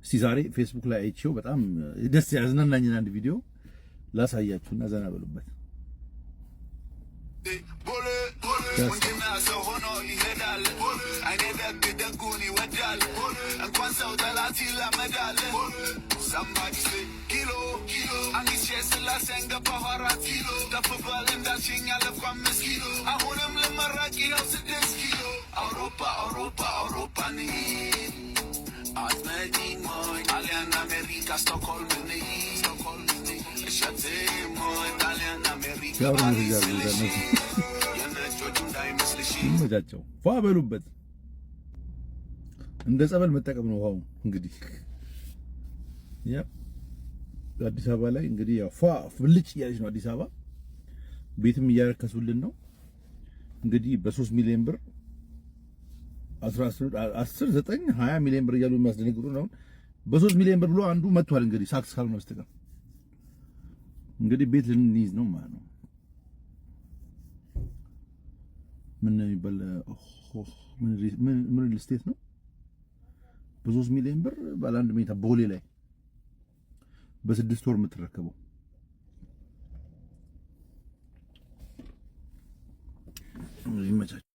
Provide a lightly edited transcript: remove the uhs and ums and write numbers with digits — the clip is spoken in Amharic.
እስቲ ዛሬ ፌስቡክ ላይ አይቼው በጣም ደስ ያዝናናኝን አንድ ቪዲዮ ላሳያችሁና ዘና በሉበት። ወንድና ሰው ሆኖ ይሄዳል። አይኔ ደግ ደጉን ይወዳል። እንኳን ሰው ጠላት ይላመዳል። Somebody say ኪሎ ኪሎ አንዲት ስላሴን ገባሁ 4 ኪሎ ከፍ በል እንዳልሽኝ አለፍኩ 5 ኪሎ አሁንም ልመረቅ ይኸው 6 ኪሎ አውሮፓ አውሮፓ አውሮፓ እንሂድ አትመጪም ወይ ጣሊያን አሜሪካ ስቶክሆልም እንሂድ ስቶክሆልም እንሂድ እሸትም ወይ ጣሊያን አሜሪካ ሲያምሩ ነው ፓሪስ እያሉ ስልሽ እነዚህ። የነጮቹ እንዳይመስልሽ። ይመቻቸው፣ ፏ በሉበት። እንደ ጸበል መጠቀም ነው ውሃው። እንግዲህ ያ አዲስ አበባ ላይ እንግዲህ ያው ፏ ብልጭ እያለች ነው አዲስ አበባ። ቤትም እያረከሱልን ነው። እንግዲህ በ3 ሚሊዮን ብር፣ 10፣ 9፣ 20 ሚሊዮን ብር እያሉ የሚያስደነግጡ ነው። በ3 ሚሊዮን ብር ብሎ አንዱ መጥቷል። እንግዲህ ሳክስ ካልሆነ በስተቀር እንግዲህ ቤት ልንይዝ ነው ማለት ነው። ምን የሚባል ምን real estate ነው? በ3 ሚሊዮን ብር ባለ አንድ መኝታ ቦሌ ላይ በ6 ወር የምትረከበው። ይመቻቸው።